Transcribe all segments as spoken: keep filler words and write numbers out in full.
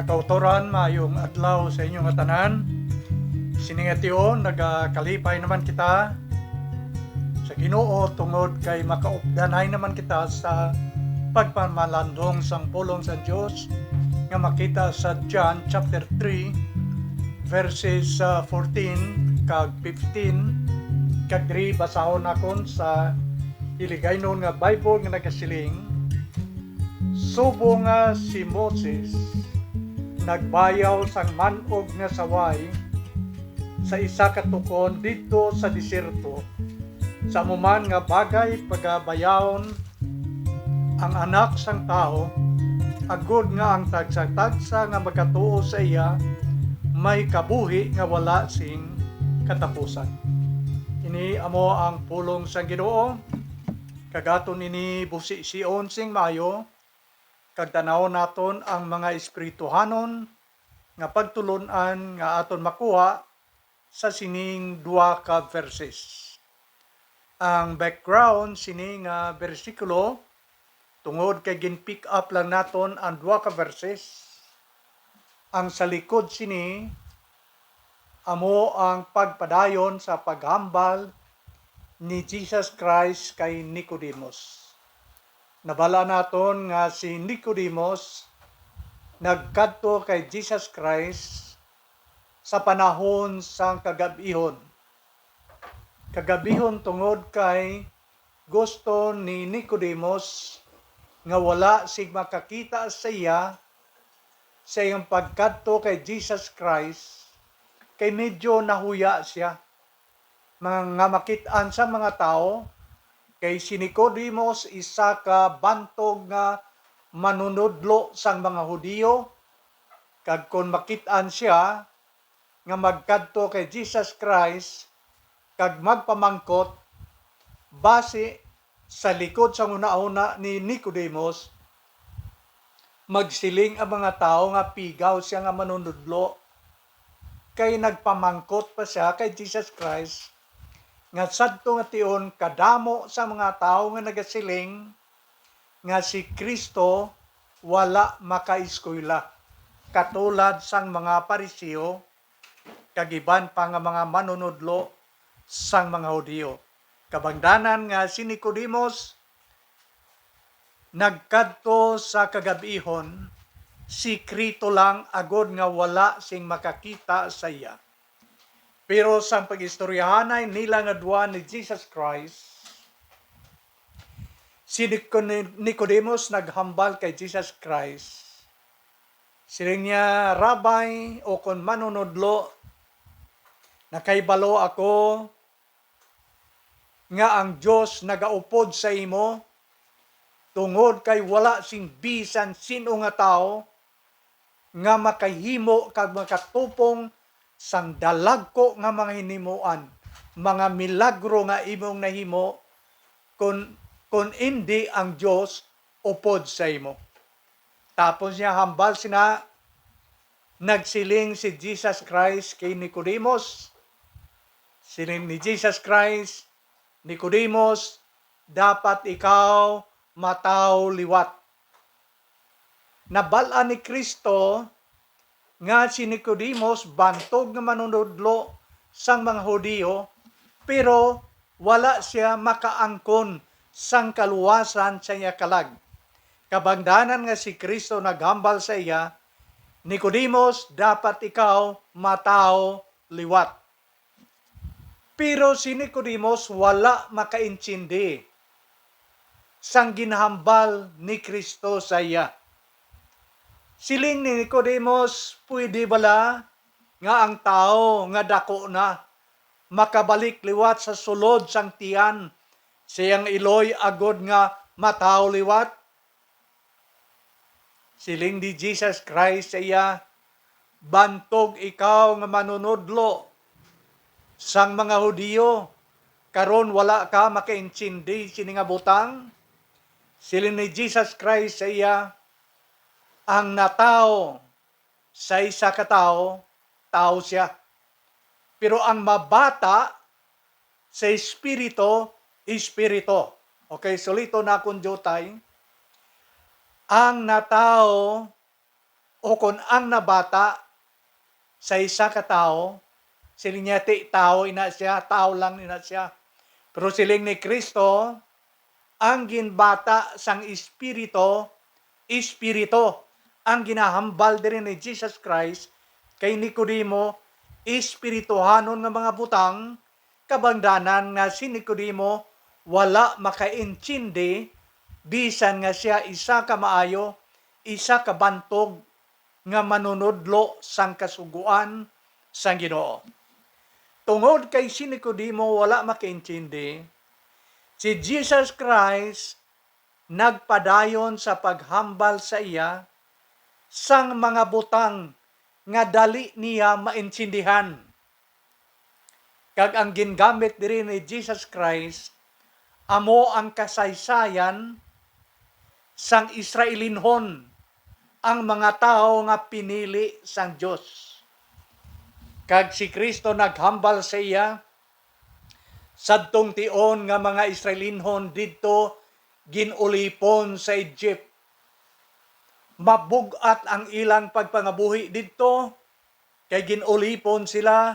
Kautoran, maayong adlaw sa inyo nga tanan. Sini nga tion, nagakalipay naman kita sa Ginoo tungod kay makaupdanay naman kita sa pagpamalandong sang pulong sa Dios nga makita sa John chapter three, verses, ah, fourteen kag fifteen, kag diri basahon nakon sa Hiligaynon nga Bible nga nagasiling, Subong nga si Moses nagbayaw sang man-og nga saway sa isa ka tukon didto sa desierto, sa amo man nga bagay pagabayawon ang Anak sang Tawo, agod nga ang tagsa-tagsa nga magatuo sa iya may kabuhi nga wala sing katapusan. Ini amo ang pulong sang Ginoo, kag aton ini busision sing maayo, kag tan-awon naton ang mga espirituhanon nga pagtulon-an nga aton makuha sa sining duha ka verses. Ang background sini nga bersikulo, tungod kay gin-pick up lang naton ang duha ka verses, ang sa likod sini amo ang pagpadayon sa paghambal ni Jesus Christ kay Nicodemus. Nabal-an naton nga si Nicodemus nagkadto kay Jesus Christ sa panahon sang kagab-ihon. Kagab-ihon tungod kay gusto ni Nicodemus nga wala sing makakita sa iya sa iyang pagkadto kay Jesus Christ, kay medyo nahuya sia ma-, nga makit-an sa mga tawo, kay si Nicodemus isa ka bantog nga manunodlo sang mga Hudiyo, kag kon makit-an sia nga magkadto kay Jesus Christ kag magpamangkot, basi sa likod sang hunahuna ni Nicodemus, magsiling ang mga tawo nga pigaw sia nga manunodlo, kay nagpamangkot pa sia kay Jesus Christ nga sadto nga tion kadamo sa mga tawo nga nagasiling nga si Cristo wala makaeskwela, katulad sang mga Pariseo kag iban pa nga mga manunodlo sang mga Hudiyo. Kabangdanan nga si Nicodemus nagkadto sa kagab-ihon, sikreto lang, agod nga wala sing makakita sa iya. Pero sang pag-istoryahanay nila nga duha ni Jesus Christ, si Nico-, Nicodemus naghambal kay Jesus Christ. Siling niya, "Rabbi," o kon manunodlo, "nakahibalo ako nga ang Dios nagaupod sa imo, tungod kay wala sing bisan sin-o nga tawo nga makahimo kag makatupong sang dalagko nga mga hinimuan, mga milagro nga imong nahimo, kon, kon indi ang Dios upod sa imo." Tapos niya hambal sina, nagsiling si Jesus Christ kay Nicodemus. Siling ni Jesus Christ, "Nicodemus, dapat ikaw matawo liwat." Nabal-an ni Cristo nga si Nicodemus bantog nga manunodlo sang mga Hudiyo, pero wala sia makaangkon sang kaluwasan sa iya kalag. Kabangdanan nga si Cristo naghambal sa iya, "Nicodemus, dapat ikaw matawo liwat." Pero si Nicodemus wala makaintindi sang ginhambal ni Cristo sa iya. Siling ni Nicodemus, "Pwede bala nga ang tawo nga daku na makabalik liwat sa sulod sang tiyan sa iyang iloy agod nga matawo liwat?" Siling ni Jesus Christ sa iya, "Bantog ikaw nga manunodlo sang mga Hudiyo, karon wala ka makaintindi sini nga butang?" Siling ni Jesus Christ sa iya, "Ang natawo sa isa ka tawo, tawo sia. Pero ang mabata sa Espiritu, espiritu." Okay, suliton nakon, diutay. Ang natawo Ukon ang nabata sa isa ka tawo, siling niya, "Ti, tawo ina siya, tawo lang ina siya." Pero siling ni Cristo, ang ginbata sang Espiritu, Espiritu. Ang ginahambal diri ni Jesus Christ kay Nicodemo, espirituhanon nga mga butang, kabangdanan nga si Nicodemo wala makaintindi, bisan nga sia isa ka maayo, isa ka bantog nga manunodlo sang Kasugoan sang Ginoo. Tungod kay si Nicodemo wala makaintindi, si Jesus Christ nagpadayon sa paghambal sa iya sang mga butang nga dali niya maintindihan. Kag ang gingamit diri ni Jesus Christ amo ang kasaysayan sang Israelinhon, ang mga tawo nga pinili sang Dios. Kag si Cristo naghambal sa iya, sadtong tion nga mga Israelinhon didto gin-ulipon sa Egypt. Mabug-at ang ilang pagpangabuhi didto, kay gin-ulipon sila,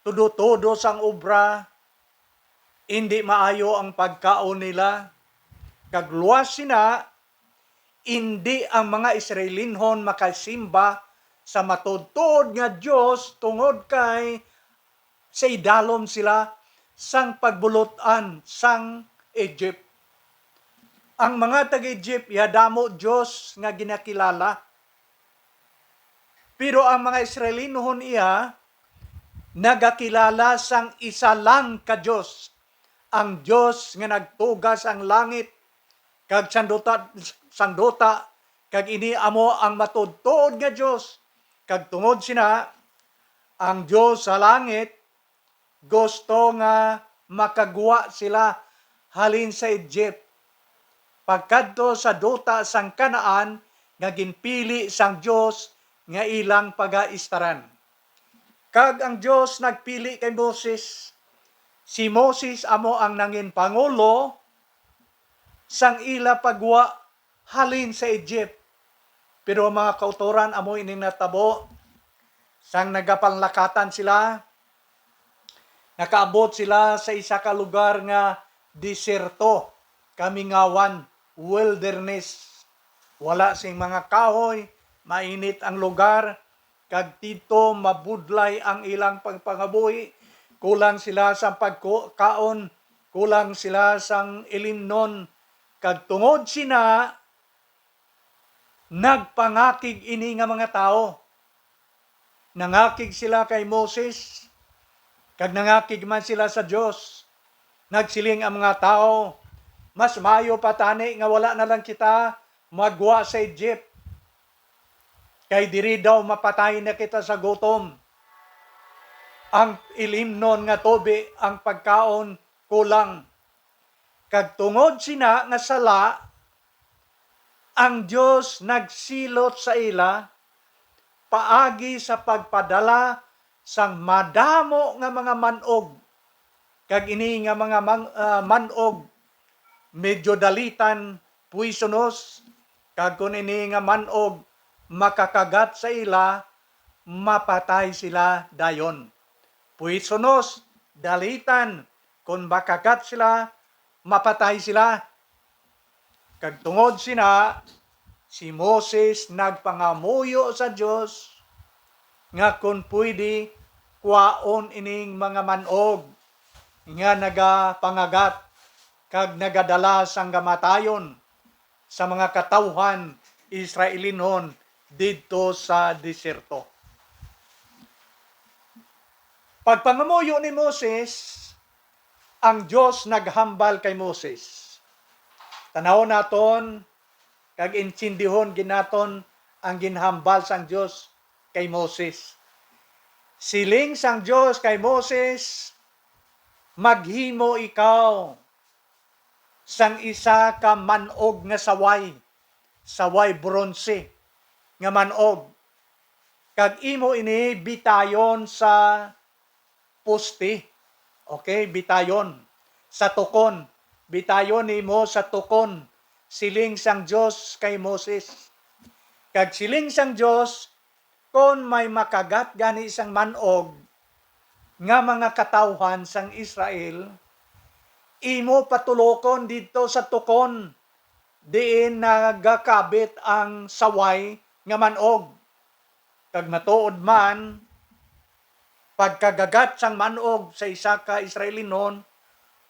tudo-tudo sang obra, indi maayo ang pagkaon nila, kag luwas sina, indi ang mga Israelinhon makasimba sa matuod-tuod nga Dios, tungod kay sa idalom sila sang pagbulut-an sang Egypt. Ang mga taga-Egypt iya damo Dios nga ginakilala, pero ang mga Israelinhon iya nagakilala sang isa lang ka Dios, ang Dios nga nagtuga sang langit kag sang duta, sang duta, kag ini amo ang matuod-tuod nga Dios. Kag tungod sina, ang Dios sa langit gusto nga makagwa sila halin sa Egypt, pagkadto sa duta sang Canaan nga ginpili sang Dios nga ilang pagaistaran. Kag ang Dios nagpili kay Moses. Si Moses amo ang nangin pangulo sang ila pagwa halin sa Egypt. Pero, mga kautoran, amo ining natabo. Sang nagapanglakatan sila, nakaabot sila sa isa ka lugar nga desierto, kamingawan, wilderness. Wala sing mga kahoy, mainit ang lugar, kag didto mabudlay ang ilang pagpangabuhi. Kulang sila sang pagkaon, kulang sila sang ilimnon, kag tungod sina, nagpangakig ini nga mga tawo. Nangakig sila kay Moses, kag nangakig man sila sa Dios. Nagsiling ang mga tawo, "Mas maayo pa tani nga wala na lang kita magwa sa Egypt, kay diri daw mapatay na kita sa gutom. Ang ilimnon nga tubi, ang pagkaon kulang." Kag tungod sina nga sala, ang Dios nagsilot sa ila paagi sa pagpadala sang madamo nga mga man-og. Kag ini nga mga mang-, ah, man-og medyo dalitan, poisonous, kag kon ini nga man-og makakagat sa ila, mapatay sila dayon. Poisonous, dalitan, kon makagat sila, mapatay sila. Kag tungod sina, si Moses nagpangamuyo sa Dios nga kon pwede, kwaon ining mga man-og nga nagapangagat kag nagadala sang kamatayon sa mga katawhan Israelinon didto sa desierto. Pagpangamuyo ni Moses, ang Dios naghambal kay Moses. Tanawon naton kag intindihon gid naton ang ginhambal sang Dios kay Moses. Siling sang Dios kay Moses, "Maghimo ikaw sang isa ka man-og nga saway, saway bronse nga man-og, kag imo ini bitayon sa poste." Okay, bitayon sa tukon. "Bitayon nimo sa tukon," siling sang Dios kay Moses. Kag siling sang Dios, "Kon may makagat gani sang man-og nga mga katawhan sang Israel, imo patulokon didto sa tukon diin nagakabit ang saway nga man-og." Kag matuod man, pagkagagat sang man-og sa isa ka Israelinon,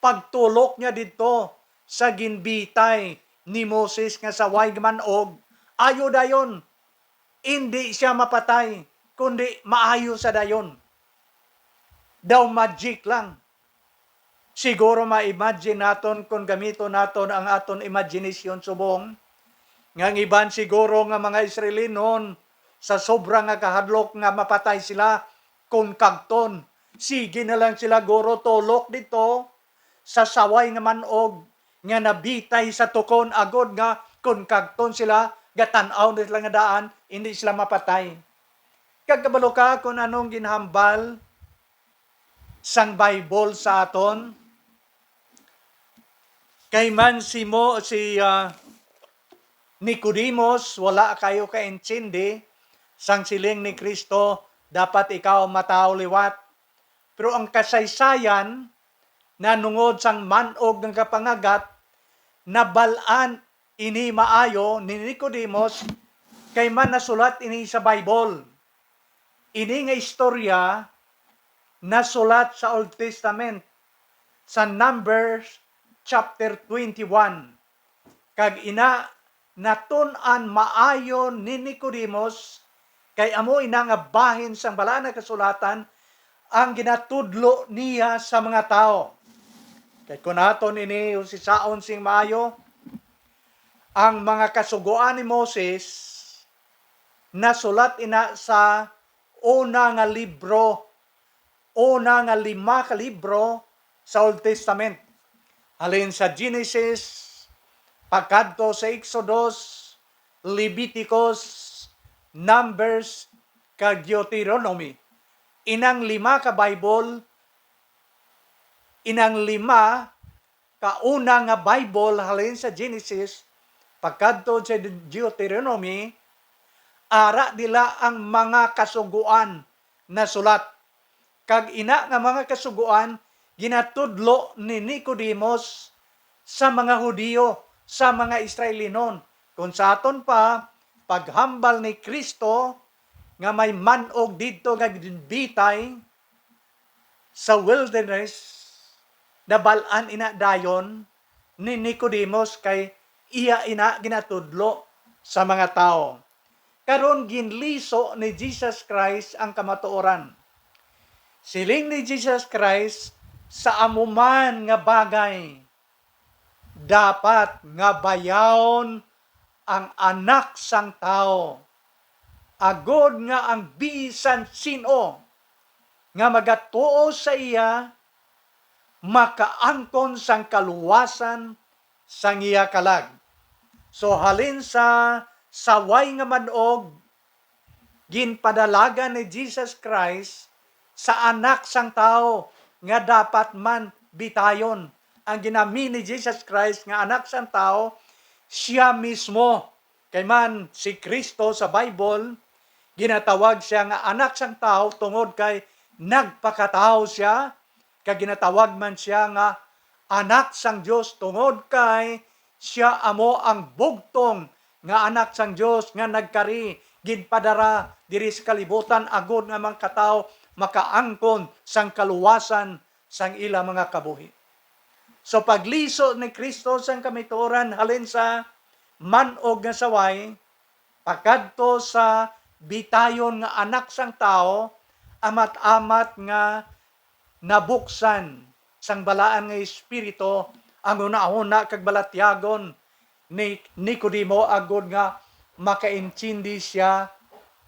pagtulok niya didto sa ginbitay ni Moses nga saway nga man-og, ayo dayon, indi sia mapatay, kundi maayo sa dayon. Daw magic lang. Siguro ma-imagine naton, kon gamiton naton ang aton imagination subong, nga ang iban siguro nga mga Israelinon, sa sobra nga kahadlok nga mapatay sila, kon kagton, sige na lang sila guro tulok didto sa saway nga man-og nga nabitay sa tukon, agod nga kon kagton sila, gatan-aw na sila nga daan, hindi sila mapatay. Kag kabalo ka kon anong ginhambal sang Bible sa aton? Kay man si mo, si, ah, Nicodemus, wala kayo kaintindi sang siling ni Cristo, "Dapat ikaw matawo liwat." Pero ang kasaysayan, nanungod sang man-og nga kapangagat, nabal-an ini maayo ni Nicodemus, kay man nasulat ini sa Bible. Ini nga istorya nasulat sa Old Testament, sa Numbers chapter twenty-one. Kag ina, natun-an maayo ni Nicodemus, kay amo ina nga bahin sang Balaan nga Kasulatan ang ginatudlo niya sa mga tawo. Kay kun aton ini usisaon sing maayo, ang mga Kasugoan ni Moses nasulat ina sa una nga libro, una nga lima ka libro sa Old Testament, halin sa Genesis, pakadto sa Exodus, Leviticus, Numbers, kag Deuteronomy. Inang lima ka Bible, inang lima ka una nga Bible, halin sa Genesis pakadto sa Deuteronomy, ara dila ang mga Kasugoan nasulat. Kag ina nga mga Kasugoan ginatudlo ni Nicodemus sa mga Hudiyo, sa mga Israelinon. Kung sa aton pa, paghambal ni Cristo nga may man-og didto nga ginbitay sa wilderness, nabal-an ina dayon ni Nicodemus, kay iya ina ginatudlo sa mga tawo. Karon, ginliso ni Jesus Christ ang kamatuoran. Siling ni Jesus Christ, "Sa amo man nga bagay, dapat nga bayawon ang Anak sang Tawo, agod nga ang bisan sin-o nga magatuo sa iya makaangkon sang kaluwasan sang iya kalag." So, halin sa saway nga man-og, ginpadalagan ni Jesus Christ sa Anak sang Tawo nga dapat man bitayon. Ang ginami ni Jesus Christ nga Anak sang Tawo, sia mismo. Kay man si Cristo sa Bible, ginatawag sia nga Anak sang Tawo tungod kay nagpakatawo sia, kag ginatawag man sia nga Anak sang Dios tungod kay sia amo ang bugtong nga Anak sang Dios nga nagkari, ginpadara diri sa kalibutan agod nga mga katawo makaangkon sang kaluwasan sang ila mga kabuhi. So, pagliso ni Cristo sang kamatuoran halin sa man-og nga saway, pakadto sa bitayon nga Anak sang Tawo, amat-amat nga nabuksan sang Balaan nga Espiritu ang hunahuna kag balatyagon ni Nicodemo, agod nga makaintindi sia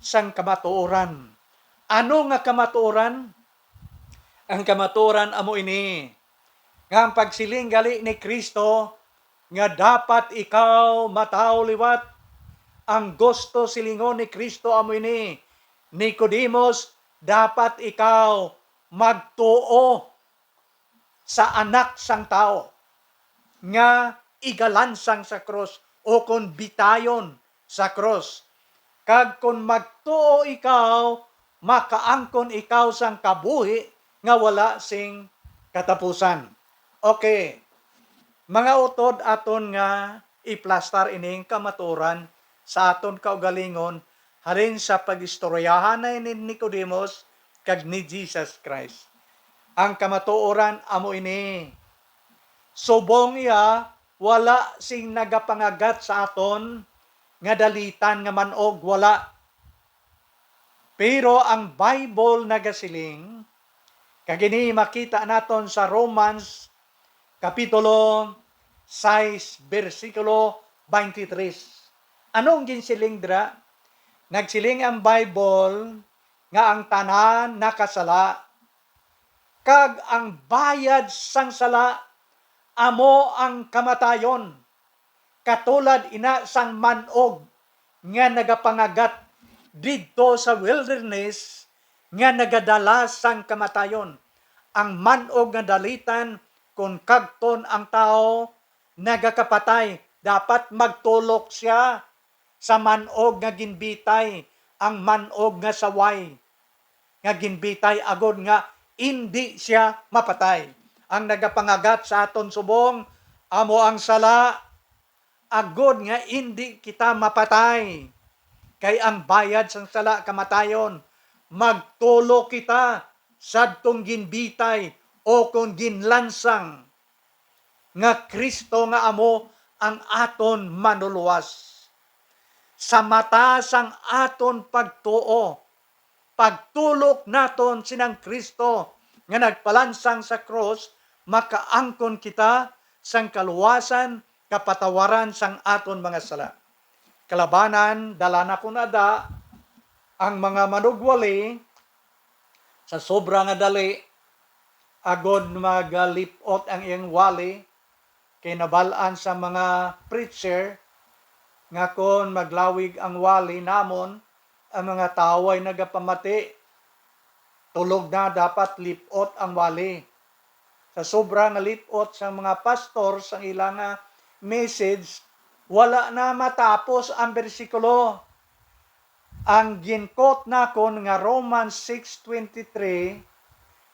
sang kamatuoran. Ano nga kamatuoran? Ang kamatuoran amo ini, nga ang pagsiling gali ni Cristo nga dapat ikaw matawo liwat. Ang gusto silingon ni Cristo amo ini, "Nicodemus, dapat ikaw magtuo sa Anak sang Tawo nga igalansang sa krus, o kon bitayon sa krus." Kag kon magtuo ikaw, makaangkon ikaw sang kabuhi nga wala sing katapusan. Okay, mga utod, aton nga iplastar ining kamatuoran sa aton kaugalingon halin sa pag-istoryahan ni Nicodemus kag ni Jesus Christ. Ang kamatuoran amo ini: subong iya, wala sing nagapangagat sa aton nga dalitan nga man-og, wala. Pero ang Bible nagasiling, kag ini makita naton sa Romans Kapitulo sais, bersikulo twenty-three. Ano ang ginsiling dira? Nagsiling ang Bible nga ang tanan nakasala, kag ang bayad sang sala amo ang kamatayon, katulad ina sang man-og nga nagapangagat didto sa wilderness nga nagadala sang kamatayon. Ang man-og nga dalitan, kon kagton ang tawo, nagakapatay, dapat magtulok sia sa man-og nga ginbitay, ang man-og nga saway nga ginbitay, agod nga indi sia mapatay. Ang nagapangagat sa aton subong amo ang sala, agod nga indi kita mapatay. Kay ang bayad sang sala kamatayon. Magtulok kita sadtong ginbitay o kon ginlansang nga Cristo nga amo ang aton Manluluwas. Sa mata sang aton pagtuo, pagtulok naton sinang Cristo nga nagpalansang sa krus, makaangkon kita sang kaluwasan, kapatawaran sang aton mga sala. Kalabanan, dala na ko na da ang mga manugwali sa sobra nga dali, agod magalip-ot ang iyang wali, kay nabal-an sa mga preacher nga kon maglawig ang wali namon, ang mga tawo ay nagapamati. Tulog na, dapat lip-ot ang wali. Sa sobra nga lip-ot sang mga pastor sang ila nga message, wala na matapos ang bersikulo. Ang gin-quote nakon nga Romans six twenty-three,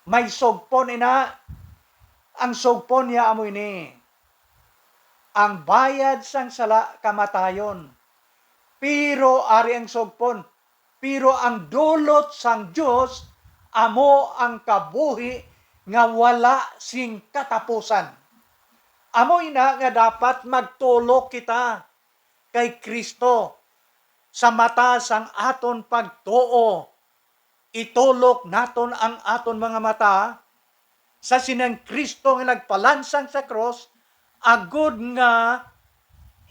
may sugpon ina. Ang sugpon niya amo ini: ang bayad sang sala kamatayon. Pero ari ang sugpon, pero ang dulot sang Dios amo ang kabuhi nga wala sing katapusan. Amo ina nga dapat magtulok kita kay Cristo sa mata sang aton pagtuo. Itulok naton ang aton mga mata sa sinang Cristo nga nagpalansang sa krus, agod nga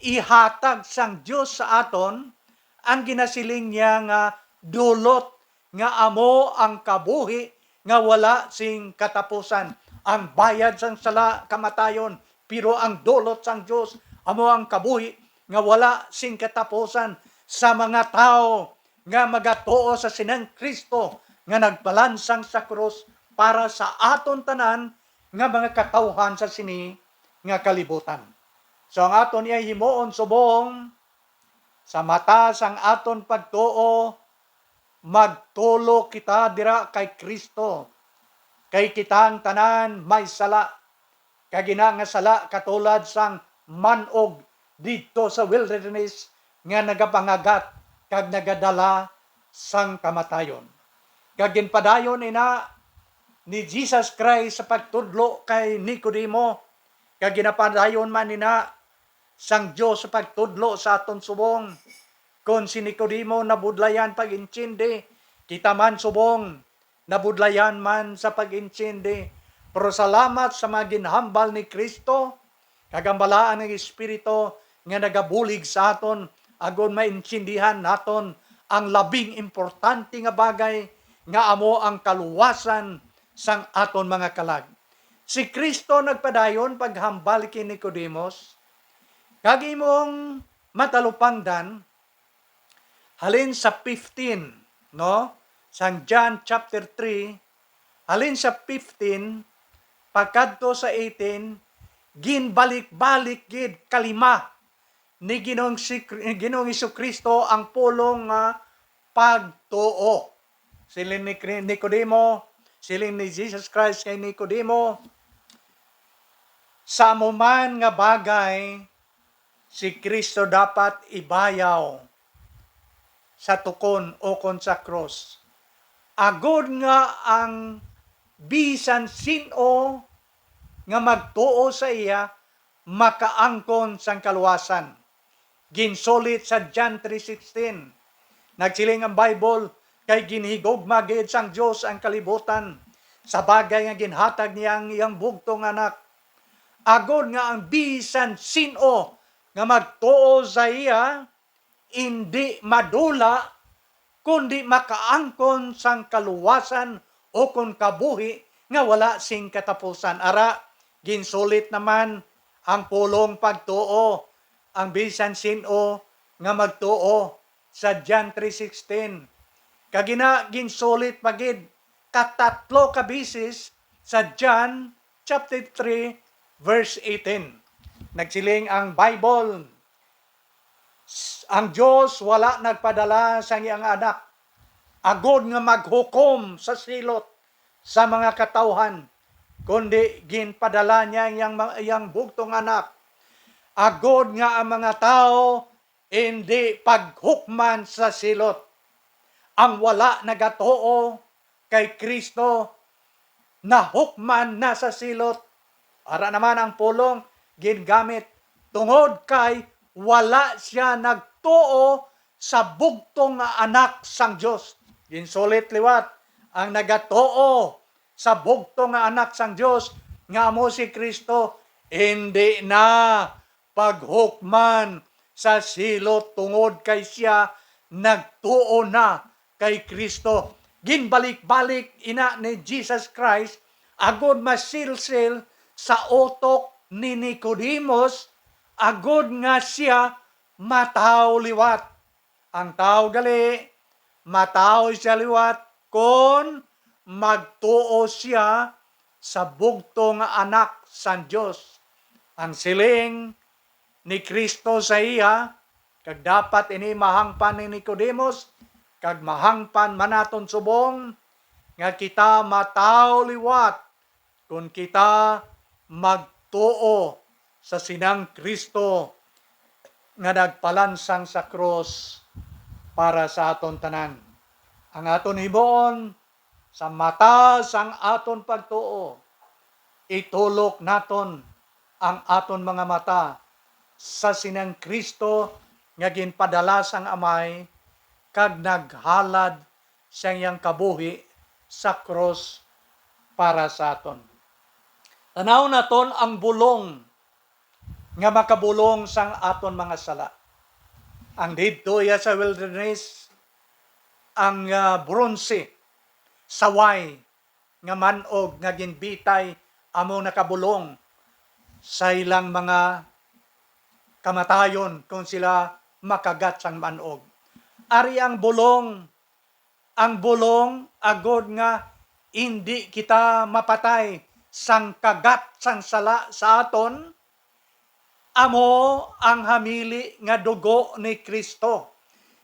ihatag sang Dios sa aton ang ginasiling niya nga dulot, nga amo ang kabuhi nga wala sing katapusan. Ang bayad sang sala, kamatayon, pero ang dulot sang Dios amo ang kabuhi nga wala sing katapusan sa mga tawo nga magatuo sa sinang Cristo nga nagpalansang sa krus para sa aton tanan nga mga katawuhan sa sini nga kalibutan. So, ang aton iya himuon subong, sa mata sang aton pagtuo, magtulok kita dira kay Cristo, kay kita ang tanan may sala, kag ina nga sala katulad sang man-og didto sa wilderness nga nagapangagat kag nagadala sang kamatayon. Kag ginpadayon ina ni Jesus Christ sa pagtudlo kay Nicodemo, kag ginapadayon man ina sang Dios sa pagtudlo sa aton subong. Kon si Nicodemo nabudlayan pag-intindi, kita man subong nabudlayan man sa pag-intindi. Pero salamat sa mga ginhambal ni Cristo, kag ang balaan nga Espiritu nga nagabulig sa aton, agod maintindihan naton ang labing importante nga bagay, nga amo ang kaluwasan sang aton mga kalag. Si Cristo nagpadayon paghambal kay Nicodemus, kag imong matalupangdan, halin sa fifteen, no? Sang John chapter three, halin sa fifteen pakadto sa eighteen, ginbalik-balik gid kalima ni Ginoong si Kri-, Ginoong Jesu-Cristo ang pulong nga pagtuo. Siling ni Kri-, Nicodemo, siling ni Jesus Christ kay Nicodemo, "Sa amo man nga bagay, si Cristo dapat ibayaw sa tukon ukon sa krus, agod nga ang bisan sin-o nga magtuo sa iya makaangkon sang kaluwasan." Ginsulit sa John three sixteen. Nagsiling ang Bible, "Kay ginhigugma gid sang Dios ang kalibutan, sa bagay nga ginhatag niya ang iyang bugtong Anak, agod nga ang bisan sin-o nga magtuo sa iya indi madula, kundi makaangkon sang kaluwasan ukon kabuhi nga wala sing katapusan." Ara, ginsulit naman ang pulong pagtuo, ang bisan sin-o nga magtuo sa John three sixteen. Kag ina, ginsulit pa gid katatlo ka beses sa John chapter three, verse eighteen. Nagsiling ang Bible, "S-, ang Dios wala nagpadala sang iyang Anak agod nga maghukom sa silot sa mga katawhan, kundi ginpadala niya iyang ma-, iyang bugtong Anak, agod nga ang mga tawo indi paghukman sa silot." Ang wala nagatuo kay Cristo nahukman na sa silot. Ara naman ang pulong gingamit tungod kay wala sia nagtuo sa bugtong nga Anak sang Dios. Ginsulit liwat, ang nagatuo sa bugtong nga Anak sang Dios, nga amo si Cristo, indi na paghukman sa silot, tungod kay sia nagtuo na kay Cristo. Ginbalik-balik ina ni Jesus Christ agod masilsil sa utok ni Nicodemus, agod nga sia matawo liwat. Ang tawo gali, matawo sia liwat kon magtuo sia sa bugtong nga Anak sang Dios. Ang siling ni Cristo sa iya, kag dapat ini mahangpan ni Nicodemus, kag mahangpan man naton subong, nga kita matawo liwat kon kita magtuo sa sinang Cristo nga nagpalansang sa krus para sa aton tanan. Ang aton himuon, sa mata sang aton pagtuo, itulok naton ang aton mga mata sa sinang Cristo nga ginpadala sang Amay kag naghalad sang iyang kabuhi sa krus para sa aton. Tan-aw naton ang bulong nga makabulong sang aton mga sala. Ang didto iya sa wilderness, ang, ah, bronse, saway nga man-og nga ginbitay amo nakabulong sa ilang mga kamatayon kon sila makagat sang man-og. Ari ang bulong, ang bulong agod nga indi kita mapatay sang kagat sang sala sa aton, amo ang hamili nga dugo ni Cristo.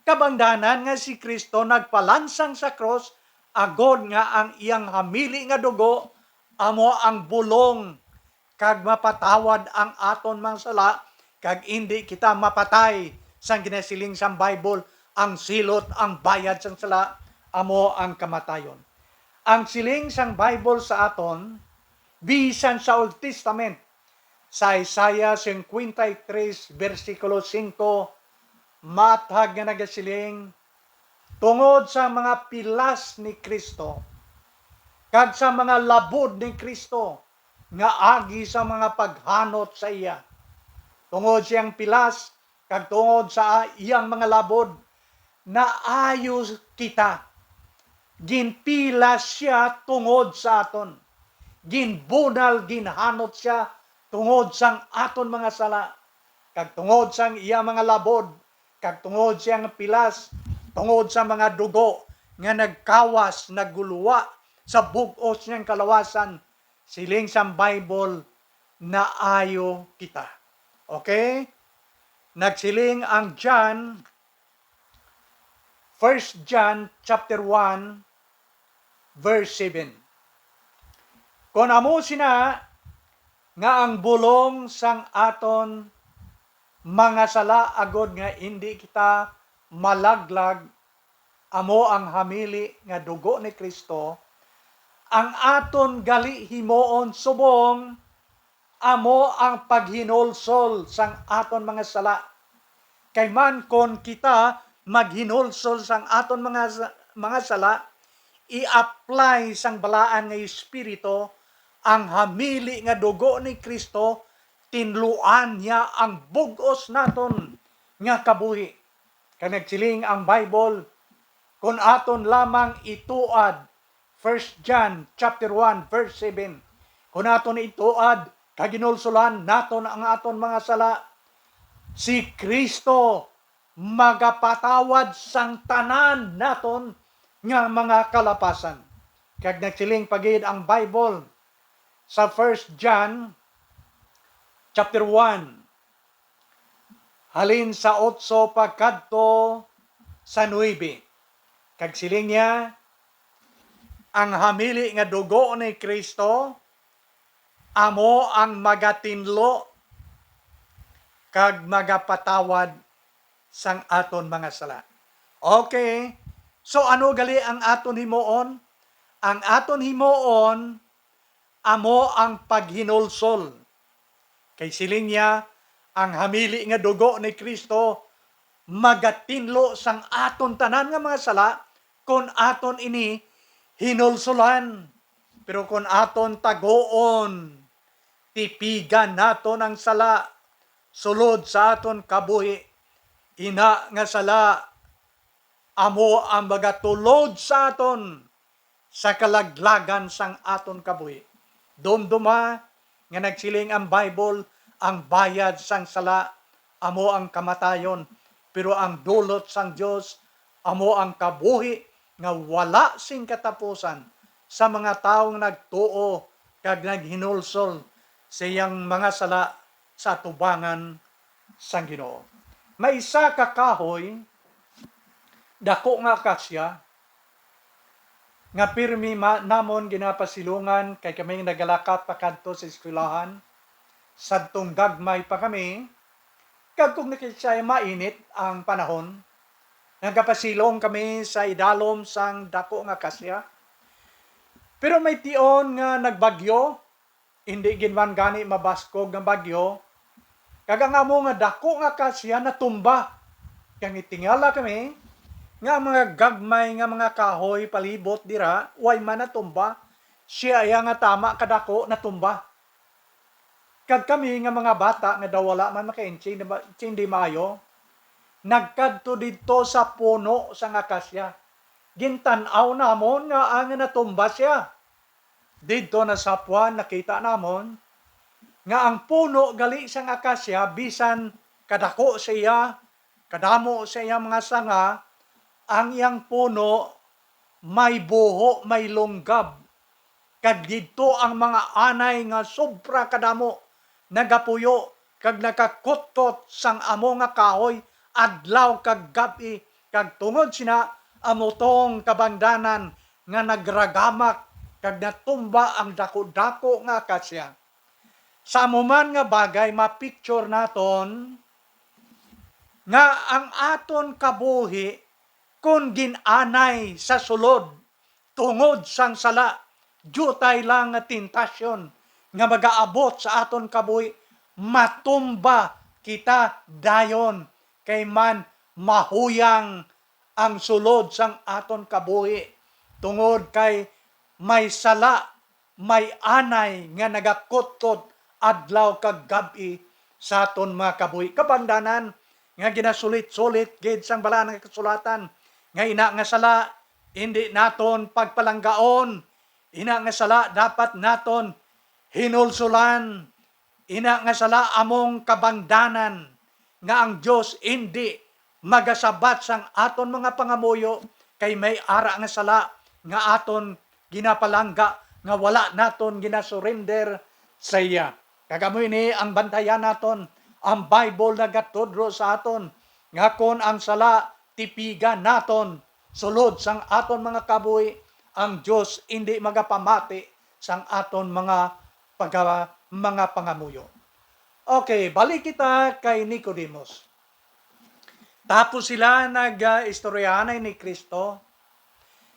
Kabangdanan nga si Cristo nagpalansang sa krus, agod nga ang iyang hamili nga dugo amo ang bulong kag mapatawad ang aton mga sala, kag indi kita mapatay. Sang ginasiling sang Bible, ang silot, ang bayad sang sala, amo ang kamatayon. Ang siling sang Bible sa aton, bisan sa Old Testament, sa Isaiah cincuenta y tres, bersikulo singko, matag nga nagasiling, tungod sa mga pilas ni Cristo, kag sa mga labod ni Cristo nga agi sa mga paghanot sa iya. Tungod siyang pilas, kag tungod sa iyang mga labod, naayo kita. Ginpilas sia tungod sa aton. Ginbunal, ginhanot sia tungod sang aton mga sala, kag tungod sang iya mga labod, kag tungod siyang pilas, tungod sa mga dugo nga nagkawas, nagguluwa sa bug-os niyang kalawasan, siling sang Bible, naayo kita. Okay? Nagsiling ang John, First John chapter one, verse seven. Kon amo sina nga ang bulong sang aton mga sala, agod nga indi kita malaglag, amo ang hamili nga dugo ni Cristo, ang aton gali himuon subong amo ang paghinulsol sang aton mga sala. Kay man kon kita maghinulsol sang aton mga sa-, mga sala, i-apply sang balaan nga Espiritu ang hamili nga dugo ni Cristo, tinluan niya ang bug-os naton nga kabuhi. Kag nagsiling ang Bible, kon aton lamang ituad, First John chapter one, verse seven, kon aton ituad kag hinulsolan naton ang aton mga sala, si Cristo magapatawad sang tanan naton nga mga kalapasan. Kag nagsiling pa gid ang Bible sa First John chapter one, halin sa otso pagkadto sa nuebe. Kag siling niya, ang hamili nga dugo ni Cristo amo ang magatinlo kag magapatawad sang aton mga sala. Okay. So, ano gali ang aton himuon? Ang aton himuon amo ang paghinulsol. Kay siling niya, ang hamili nga dugo ni Cristo magatinlo sang aton tanan nga mga sala, kon aton ini hinulsolan. Pero kon aton tagoon, tipigan naton ang sala sulod sa aton kabuhi. Ina nga sala amo ang magatulod sa aton sa kalaglagan sang aton kabuhi. Dumduma nga nagsiling ang Bible, ang bayad sang sala amo ang kamatayon, pero ang dulot sang Dios amo ang kabuhi nga wala sing katapusan sa mga tawo nga nagtuo kag naghinulsol sa iyang mga sala sa atubangan sang Ginoo. May isa ka kahoy, dako nga akasya, nga pirmi ma-, namon ginapasilungan kay kami nagalakat pakadto sa eskwelahan. Sadtong gagmay pa kami, kag kung nakisay mainit ang panahon, nagapasilong kami sa idalom sang dako nga akasya. Pero may tion nga nagbagyo, hindi gid man gani mabaskog nga bagyo, kag ang amo nga dako nga akasya natumba. Kag nitingala kami nga ang mga gagmay nga mga kahoy palibot dira way man natumba, sia iya nga tama kadako natumba. Kag kami nga mga bata nga daw wala man makaintindi ma-, intindi maayo, nagkadto didto sa puno sang akasya. Gintan-aw namon nga ang natumba sia. Didto na sa Juan nakita namon nga ang puno gali sang akasya, bisan kadako sa iya, kadamo sa iya mga sanga, ang iyang puno may buho, may lunggab. Kag didto ang mga anay nga sobra kadamo nagapuyo kag nakakuttot sang amo nga kahoy adlaw kag gab-i, kag tungod sina amo tong kabangdanan nga nagragamak kag natumba ang dako-dako nga akasya. Sa amo man nga bagay, ma-picture naton nga ang aton kabuhi, kon gin-anay sa sulod tungod sang sala, diutay lang nga tentasyon nga magaabot sa aton kabuhi, matumba kita dayon, kay man mahuyang ang sulod sang aton kabuhi, tungod kay may sala, may anay nga nagakuttot adlaw kag gab-i sa aton mga kabuhi. Kabangdanan nga ginasulit-sulit gid sang Balaan nga Kasulatan, nga ina nga sala indi naton pagpalanggaon, ina nga sala dapat naton hinulsulan, ina nga sala among kabangdanan nga ang Dios indi magasabat sang aton mga pangamuyo, kay may ara nga sala nga aton ginapalangga nga wala naton ginasurrender sa iya. Kag amo ini ang bantayan naton, Ang Bible nagatudlo sa aton nga kon ang sala tipigan naton sulod sang aton mga kabuhi, ang Dios indi magapamati sang aton mga paga-, mga pangamuyo. Okay, balik kita kay Nicodemus. Tapos sila nag-istoryahanay ni Cristo,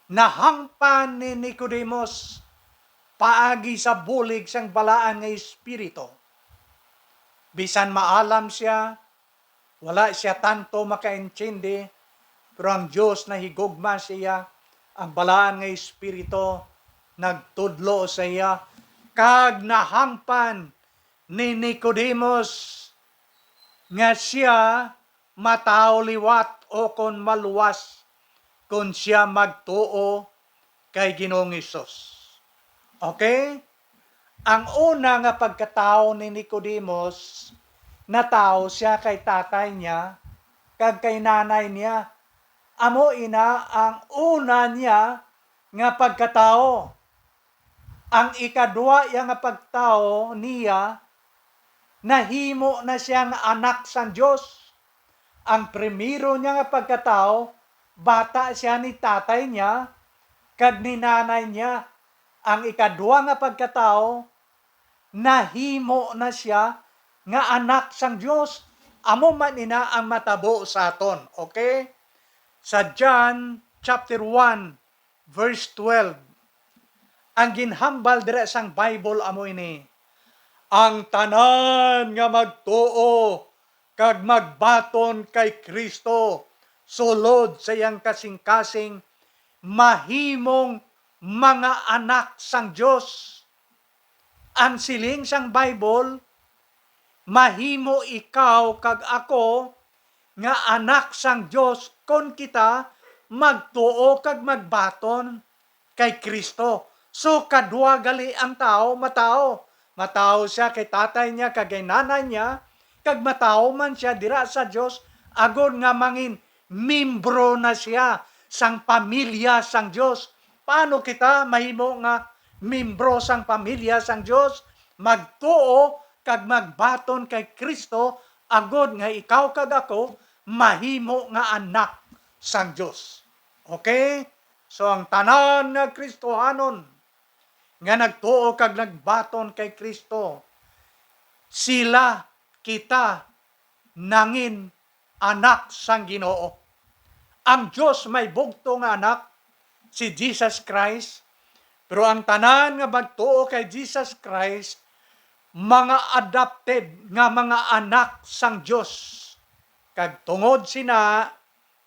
nahangpan ni Nicodemus paagi sa bulig sang balaan nga espiritu. Bisan maalam sia, wala sia tanto makaintindi, pero ang Dios nahigugma siya, ang balaan nga espiritu nagtudlo sa iya, kag nahangpan ni Nicodemus nga sia matawo liwat o kon maluwas kon sia magtuo kay Ginoong Hesus. Okay? Ang una nga pagkatawo ni Nicodemus, natawo sia kay tatay niya kag kay nanay niya. Amo ina ang una niya nga pagkatawo. Ang ikadua iya nga pagtawo niya, nahimo na sia nga anak sang Dios. Ang primero niya nga pagkatawo, bata sia ni tatay niya kag ni nanay niya. Ang ikadua nga pagkatawo, nahimo na sia nga anak sang Dios. Amo man ina ang matabo sa aton, okay? Sa John chapter one, verse twelve. Ang ginhambal dira sang Bible amo ini, ang tanan nga magtuo kag magbaton kay Cristo sulod sa iyang kasingkasing mahimong mga anak sang Dios. Ang siling sang Bible, mahimo ikaw kag ako nga anak sang Dios kon kita magtuo kag magbaton kay Cristo. So, kadwa gali ang tawo matawo. Matawo sia kay tatay niya kag kay nanay niya, kag matawo man sia dira sa Dios, agod nga mangin membro na sia sang pamilya sang Dios. Paano kita mahimo nga membro sang pamilya sang Dios? Magtuo kag magbaton kay Cristo, agod nga ikaw kag ako mahimo nga anak sang Dios. Okay? So, ang tanan nga Kristohanon nga nagtuo kag nagbaton kay Cristo, sila, kita, nangin anak sang Ginoo. Ang Dios may bugto nga anak, si Jesus Christ, pero ang tanan nga magtuo kay Jesus Christ, mga adopted nga mga anak sang Dios. Kag tungod sina,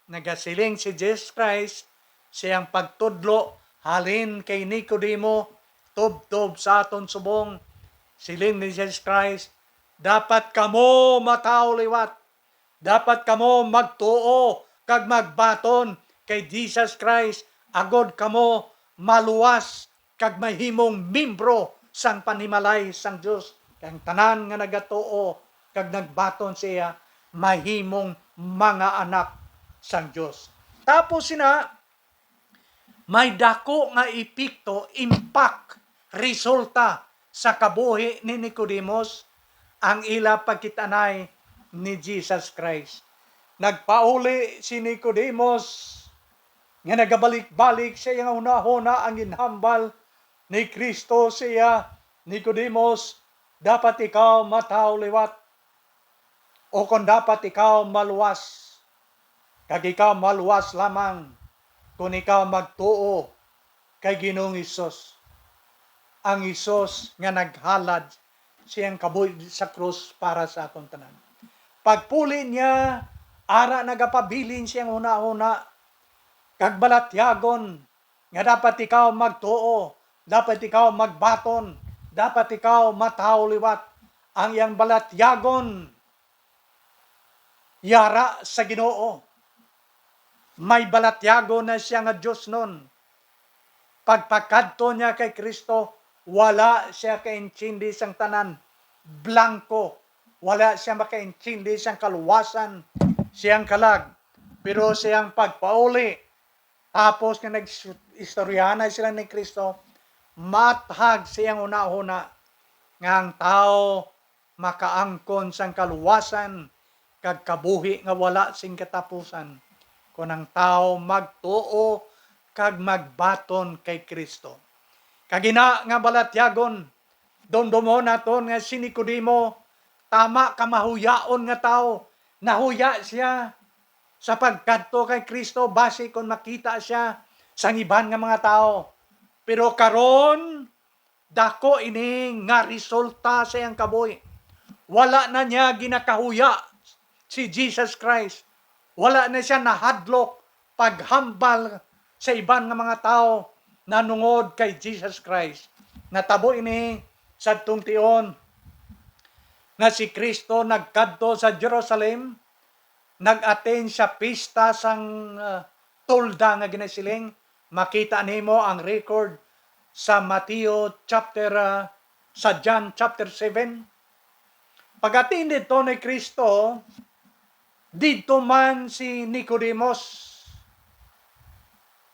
nagasiling si Jesus Christ sa iyang pagtudlo halin kay Nicodemo, tubtob sa aton subong. Siling ni Jesus Christ, "Dapat kamo matawo liwat. Dapat kamo magtuo kag magbaton kay Jesus Christ, agod kamo maluwas kag mahimong membro sang panimalay sang Dios, kay ang tanan nga nagatuo kag nagbaton sa iya mahimong mga anak sang Dios." Tapos sina, may dako nga epekto, impact, resulta sa kabuhi ni Nicodemus ang ila pagkit-anay ni Jesus Christ. Nagpauli si Nicodemus nga nagabalik-balik sa iyang hunahuna ang ginhambal ni Cristo sa iya, "Nicodemus, dapat ikaw matawo liwat, o kon dapat ikaw maluwas, kag ikaw maluwas lamang kon ikaw magtuo kay Ginoong Hesus." Ang Hesus nga naghalad siyang kabuhi sa krus para sa aton tanan. Pagpuli niya, ara nagapabilin siyang hunahuna kag balatyagon nga dapat ikaw magtuo, dapat ikaw magbaton, dapat ikaw matawo liwat. Ang iyang balatyagon, yara sa Ginoo. May balatyagon na siya nga diosnon. Pagpakadto niya kay Cristo, wala siya kaintindi sang tanan. Blanco. Wala siya makaintindi sang kaluwasan, siyang kalag. Pero siyang pagpauli, tapos nga nag-istoryahanay sila ni Cristo, maathag siyang hunahuna nga ang tawo makaangkon sang kaluwasan kag kabuhi nga wala sing katapusan kon ang tawo magtuo kag magbaton kay Cristo. Kag ina nga balatyagon, dumdumon naton nga si Nicodemo, tama ka mahuyaon nga tawo. Nahuya sia sa pagkadto kay Cristo basi kon makita sia sang iban nga mga tawo. Pero karon, dako ini nga resulta sa iyang kabuhi. Wala na niya ginakahuya si Jesus Christ. Wala na sia nahadlok paghambal sa iban nga mga tawo nanungod kay Jesus Christ. Natabo ini sa tungtion nga si Cristo nagkadto sa Jerusalem, nag-attend sa pista sang, ah, Tolda nga ginasiling. Makita nimo ang record sa Mateo chapter, ah, sa John chapter seven. Pag-attend didto ni Cristo, didto man si Nicodemus.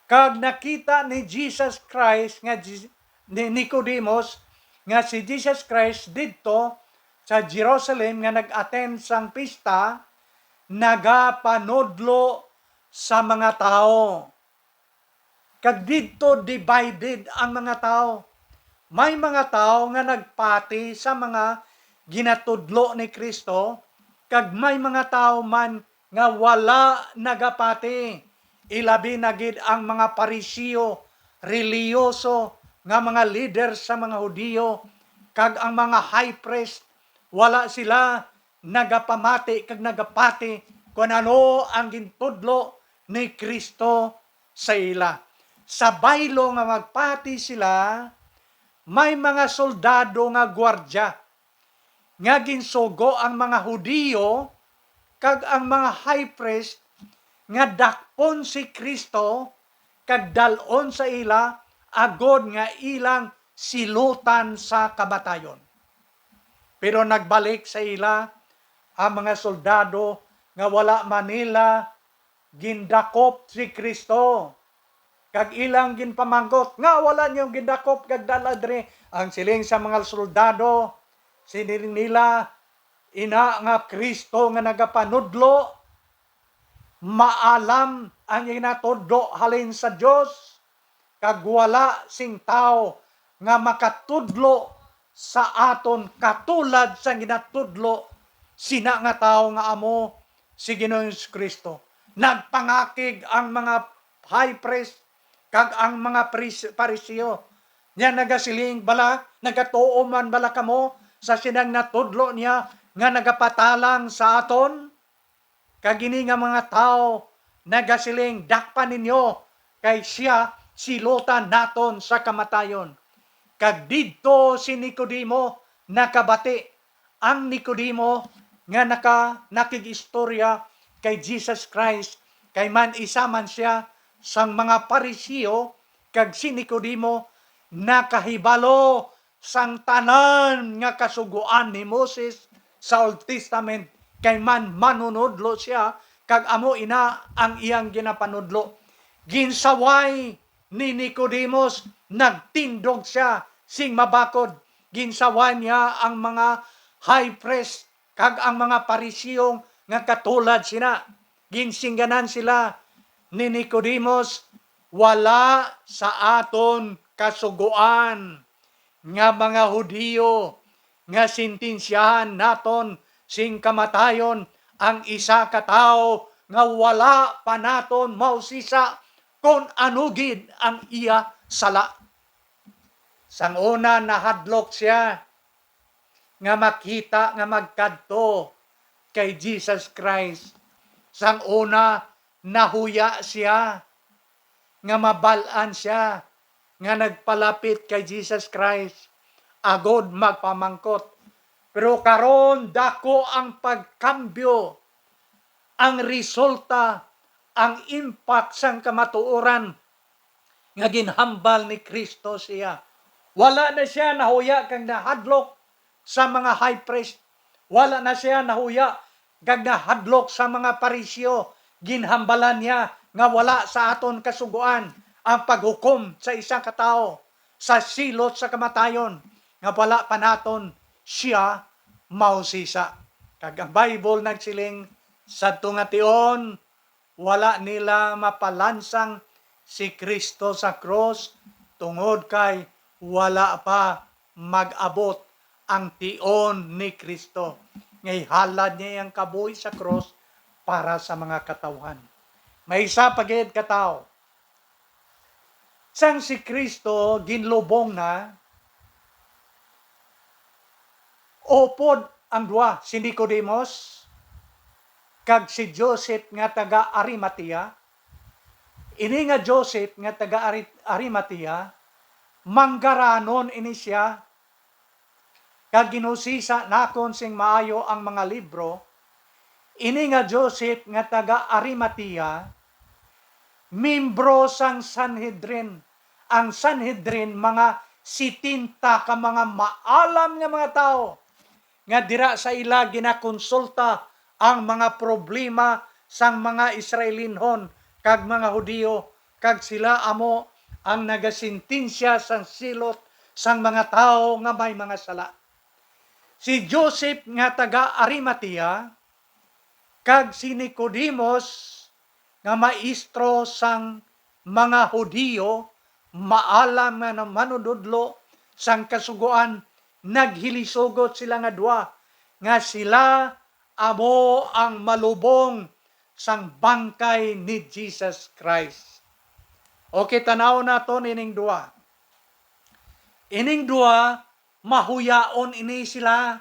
Kag nakita ni Jesus Christ nga Ji-, ni Nicodemus nga si Jesus Christ didto sa Jerusalem nga nag-attend sang pista, nagapanudlo sa mga tawo. Kag didto divided ang mga tawo. May mga tawo nga nagpati sa mga ginatudlo ni Cristo, kag may mga tawo man nga wala nagapati, ilabi na gid ang mga Pariseo, relihiyoso nga mga leader sa mga Hudiyo, kag ang mga high priest. Wala sila nagapamati kag nagapati kon ano ang gintudlo ni Cristo sa ila. Sa baylo nga magpati sila, may mga soldado nga gwardya nga ginsugo ang mga Hudiyo kag ang mga high priest nga dakpon si Cristo kag dal-on sa ila agod nga ilang silutan sa kamatayon. Pero nagbalik sa ila ang mga soldado nga wala man nila gindakop si Cristo, kag ilang ginpamangkot, "Ngaa wala niyo gindakop kag dala diri?" Ang siling sa mga soldado, siling nila, "Ina nga Cristo nga nagapanudlo, maalam ang ginatudlo halin sa Dios, kag wala sing tawo nga makatudlo sa aton katulad sang ginatudlo sina nga tawo nga amo si Ginoong Jesu-Cristo." Nagpangakig ang mga high priest kag ang mga pris-, Pariseo. Nya nagasiling bala, "Nagatuo man bala kamo sa sinang natudlo niya nga nagapatalang sa aton?" Kag ini nga mga tawo nagasiling, "Dakpa ninyo, kay sia silutan naton sa kamatayon." Kag didto si Nicodemo nakabati. Ang Nicodemo nga naka-, nakig-istorya kay Jesus Christ, kay man isa man sia sang mga Pariseo, kag si Nicodemo nakahibalo sang tanan nga kasugoan ni Moses sa Old Testament, kay man manunodlo sia, kag amo ina ang iyang ginapanudlo. Ginsaway ni Nicodemus, nagtindog sia sing mabakod. Ginsaway niya ang mga high priest kag ang mga Pariseo nga katulad sina. Ginsingganan sila ni Nicodemus, "Wala sa aton kasugoan nga mga Hudiyo nga sentensyahan naton sing kamatayon ang isa ka tawo nga wala pa naton mausisa kon ano gid ang iya sala." Sang una, nahadlok sia nga makita nga magkadto kay Jesus Christ. Sang una, nahuya sia nga mabal-an sia nga nagpalapit kay Jesus Christ agod magpamangkot. Pero karon, dako ang pagkambyo, ang resulta, ang impact sang kamatuoran nga ginhambal ni Cristo siya. Wala na siya nahuya kag nahadlok sa mga high priest. Wala na siya nahuya kag nahadlok sa mga Pariseo. Ginhambalan niya nga wala sa aton kasugoan ang paghukom sa isa ka tawo sa silot sa kamatayon, nga wala pa naton siya mausisa. Kag ang Bible nagsiling, sadto nga tion, wala nila mapalansang si Cristo sa krus, tungod kay wala pa mag-abot ang tion ni Cristo, nga ihalad niya ang kabuhi sa krus para sa mga katawhan. May isa pa gid ka tawo. Sang si Cristo ginlubong na, upod ang duha, si Nicodemus kag si Joseph nga taga Arimatea. Ini nga Joseph nga taga Ari-, Arimatea, manggaranon ini sia, kag ginhusisa nakon sing maayo ang mga libro. Ini nga Joseph nga taga Arimatea, membro sang Sanhedrin. Ang Sanhedrin, mga setenta ka mga maalam nga mga tawo nga dira sa ila ginakonsulta ang mga problema sang mga Israelinhon kag mga Hudiyo, kag sila amo ang nagasentensya sang silot sang mga tawo nga may mga sala. Si Joseph nga taga Arimatea kag si Nicodemus nga maestro sang mga Hudiyo, maalam nga manunodlo sang Kasugoan, naghilisugot sila nga duha nga sila amo ang malubong sang bangkay ni Jesus Christ. Okay, tan-aw naton ining duha. Ining duha, mahuyaon ini sila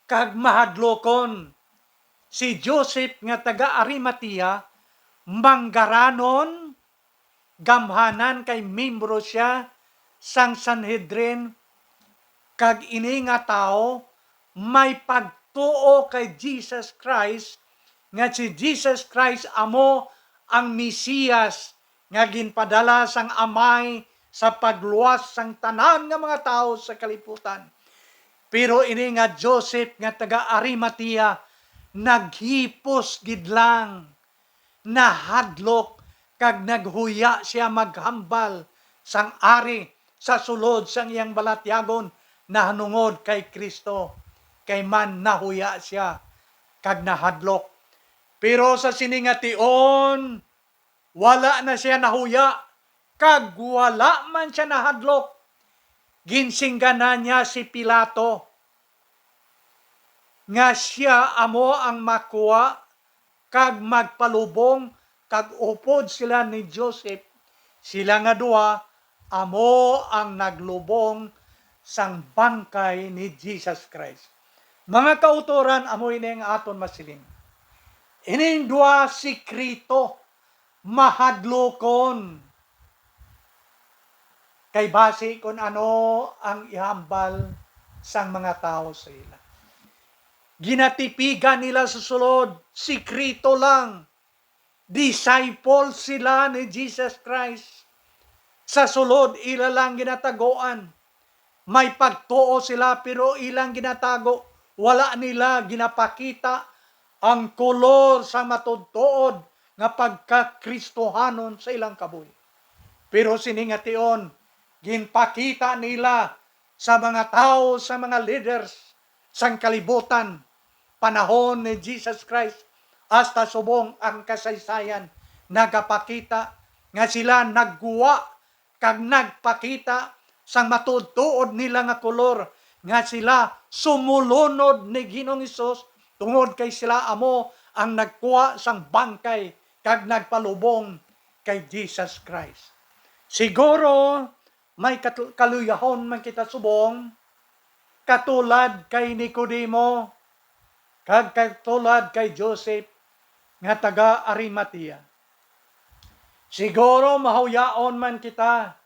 kag mahadlokon. Si Joseph nga taga Arimatea, manggaranon, gamhanan kay membro sia sang Sanhedrin, kag ini nga tawo may pagtuo kay Jesus Christ, nga si Jesus Christ amo ang Mesiyas nga ginpadala sang Amay sa pagluwas sang tanan nga mga tawo sa kalibutan. Pero ini nga Joseph nga taga Arimatea naghipos gid lang, nahadlok, kag naghuya sia maghambal sang ari sa sulod sang iyang balatyagon nahanungod kay Cristo, kay man nahuya sia kag nahadlok. Pero sa sini nga tion, wala na sia nahuya, kag wala man sia nahadlok. Ginsingganan niya si Pilato nga sia amo ang makuha kag magpalubong, kag upod sila ni Joseph, sila nga duha amo ang naglubong sang bangkay ni Jesus Christ. Mga kautoran, amo ini ang aton masiling. Ining duha sikreto, mahadlokon. Kay basi kun ano ang ihambal sang mga tawo sa ila. Ginatipigan nila sa sulod, sikreto lang. Disciple sila ni Jesus Christ. Sa sulod, ila lang ginatagoan. May pagtuo sila, pero ilang ginatago. Wala nila ginapakita ang kolor sa matuod-tuod nga pagkakristohanon sa ilang kabuhi. Pero sini nga tion, ginpakita nila sa mga tawo, sa mga leaders sang kalibutan, panahon ni Jesus Christ, hasta subong ang kasaysayan nagapakita nga sila nagguwa kag nagpakita sang matuod-tuod nila nga kolor, nga sila sumulunod ni Ginoong Hesus, tungod kay sila amo ang nagkuha sang bangkay kag nagpalubong kay Jesus Christ. Siguro may kat-, kaluyahon man kita subong, katulad kay Nicodemo, kag katulad kay Joseph nga taga Arimatea. Siguro mahuyaon man kita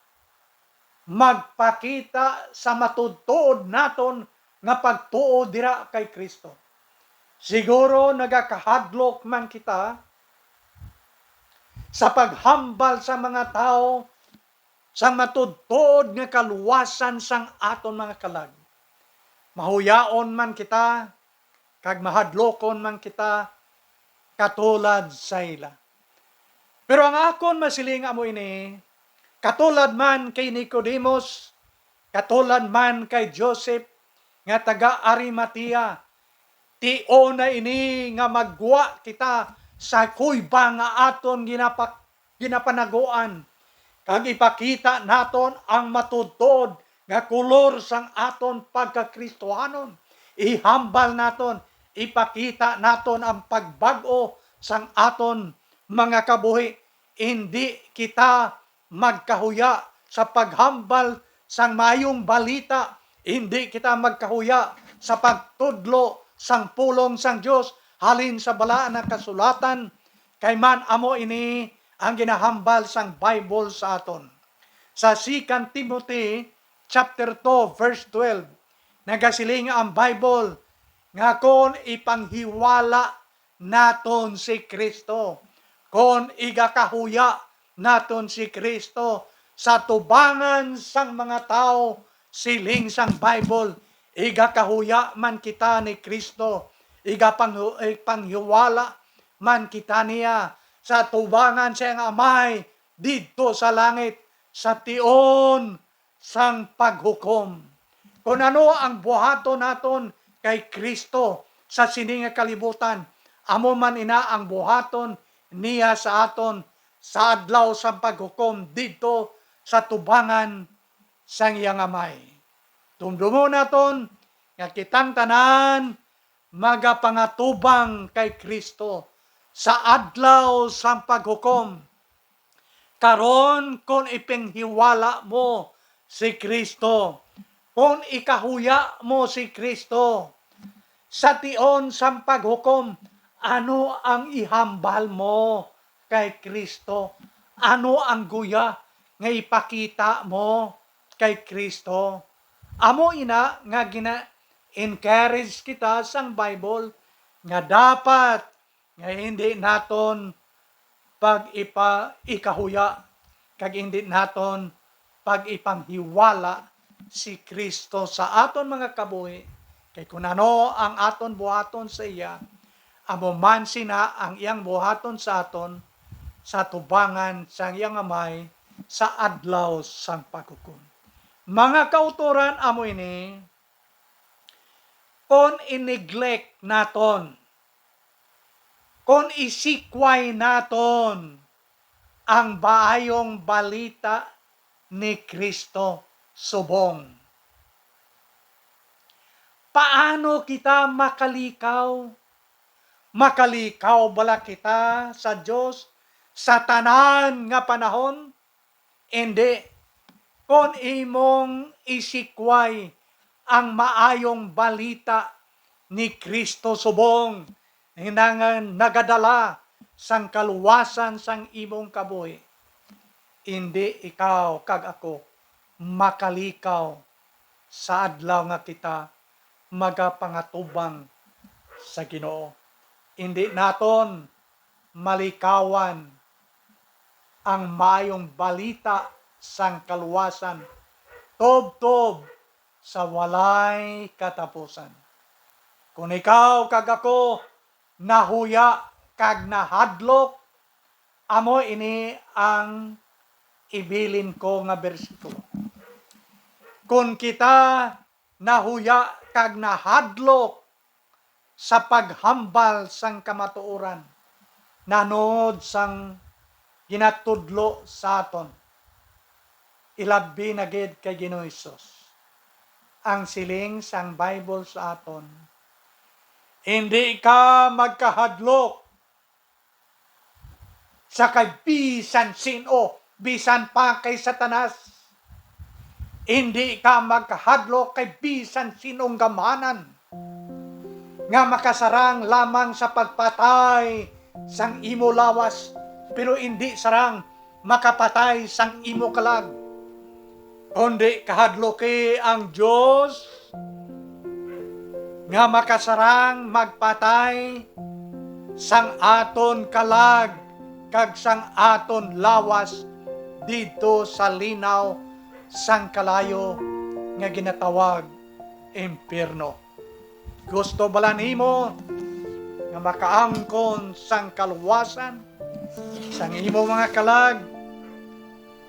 magpakita sa matuod-tuod naton nga pagtuo dira kay Cristo. Siguro nagakahadlok man kita sa paghambal sa mga tawo sang matuod-tuod nga kaluwasan sang aton mga kalag. Mahuyaon man kita, kag mahadlokon man kita katulad sa ila. Pero ang akon masiling amo ini, katulad man kay Nicodemus, katulad man kay Joseph nga taga Arimatea, Tion na ini nga maggwa kita sa kuyba nga aton ginapa-, ginapanaguan, kag ipakita naton ang matudtod nga kolor sang aton pagkakristohanon. Ihambal naton, ipakita naton ang pagbag-o sang aton mga kabuhi. Indi kita magkahuya sa paghambal sang Maayong Balita, indi kita magkahuya sa pagtudlo sang pulong sang Dios halin sa Balaan nga Kasulatan, kay man amo ini ang ginahambal sang Bible sa aton. Sa Second Timothy chapter two, verse twelve, nagasiling ang Bible nga kon ipanghiwala naton si Cristo, kon igakahuya naton si Cristo sa tubangan sang mga tawo, siling sang Bible, igakahuya man kita ni Cristo, igapang-, ipanghiwala man kita niya sa tubangan sa iyang Amay didto sa langit, sa tion sang paghukom. Kon ano ang buhaton naton kay Cristo sa sini nga kalibutan, amo man ina ang buhaton niya sa aton sa adlaw sang paghukom didto sa tubangan sang iyang Amay. Dumdumon naton nga kitang tanan magapangatubang kay Cristo sa adlaw sang paghukom. Karon, kon ipanghiwala mo si Cristo, kon ikahuya mo si Cristo sa tion sang paghukom, ano ang ihambal mo kay Cristo? Ano ang guya nga ipakita mo kay Cristo? Amo ina nga gina-encourage kita sang Bible nga dapat nga hindi naton pag-ipa-, ikahuya, kag hindi naton pag-ipanghiwala si Cristo sa aton mga kabuhi, kay kun ano ang aton buhaton sa iya, amo man sina ang iyang buhaton sa aton sa tubangan sang iyang Amay sa adlaw sang paghukom. Mga kautoran, amo ini, kon i-neglect naton, kon isikway naton ang Maayong Balita ni Cristo subong, paano kita makalikaw? Makalikaw bala kita sa Dios sa tanan nga panahon? Indi. Kon imong isikway ang Maayong Balita ni Cristo subong nga nagadala sang kaluwasan sang imong kabuhi, indi ikaw kag ako makalikaw sa adlaw nga kita magapangatubang sa Ginoo. Indi naton malikawan ang Maayong Balita sang kaluwasan tubtob sa walay katapusan. Kon ikaw kag ako nahuya kag nahadlok, amo ini ang ibilin ko nga bersikulo. Kon kita nahuya kag nahadlok sa paghambal sang kamatuoran nahanungod sang ginatudlo sa aton, ilabi na gid kay Ginoong Hesus. Ang siling sang Bible sa aton, "Indi ka magkahadlok sa kay bisan sin-o, bisan pa kay Satanas. Indi ka magkahadlok kay bisan sin-ong gamhanan nga makasarang lamang sa pagpatay sang imo lawas, pero indi sarang makapatay sang imo kalag. Kundi kahadloki ang Dios nga makasarang magpatay sang aton kalag kag sang aton lawas didto sa linaw sang kalayo nga ginatawag impyerno." Gusto bala nimo nga makaangkon sang kaluwasan sang imo mga kalag?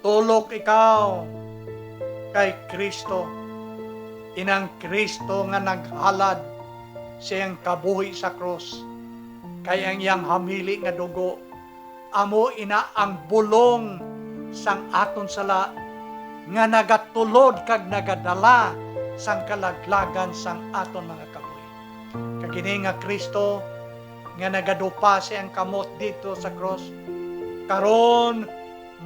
Tulok ikaw kay Cristo, inang Cristo nga naghalad sa iyang kabuhi sa krus, kay ang iyang hamili nga dugo amo ina ang bulong sang aton sala nga nagatulod kag nagadala sang kalaglagan sang aton mga kabuhi. Kag ini nga Cristo nga nagadupa sa iyang kamot didto sa krus, karon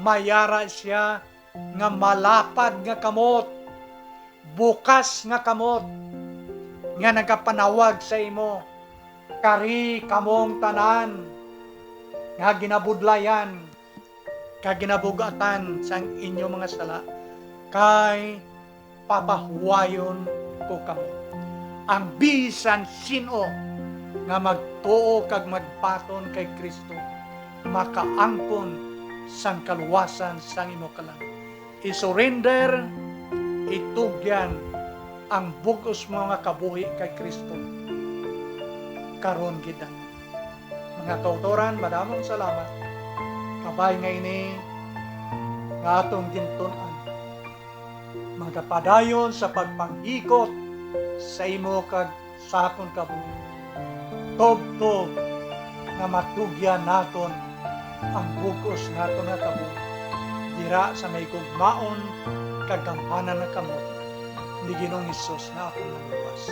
may ara sia nga malapad nga kamot, bukas nga kamot, nga nagapanawag sa imo, "Kari kamong tanan nga ginabudlayan kag ginabug-atan sang inyo mga sala, kay papahuwayon ko kamo." Ang bisan sin-o nga magtuo kag magbaton kay Cristo makaangkon sang kaluwasan sang imo kalag. I-surrender, itugyan ang bug-os mo nga kabuhi kay Cristo. Karon gid na. Mga kautoran, madamong salamat. Kabay nga ini nga atong gintun-an, magapadayon sa pagpanghikot sa imo kag sa akon kabuhi. Tubtob nga matugyan naton ang bug-os naton nga kabuhi dira sa may gugmaon kag gamhanan nga kamot ni Ginoong Hesus nga akon Manluwas.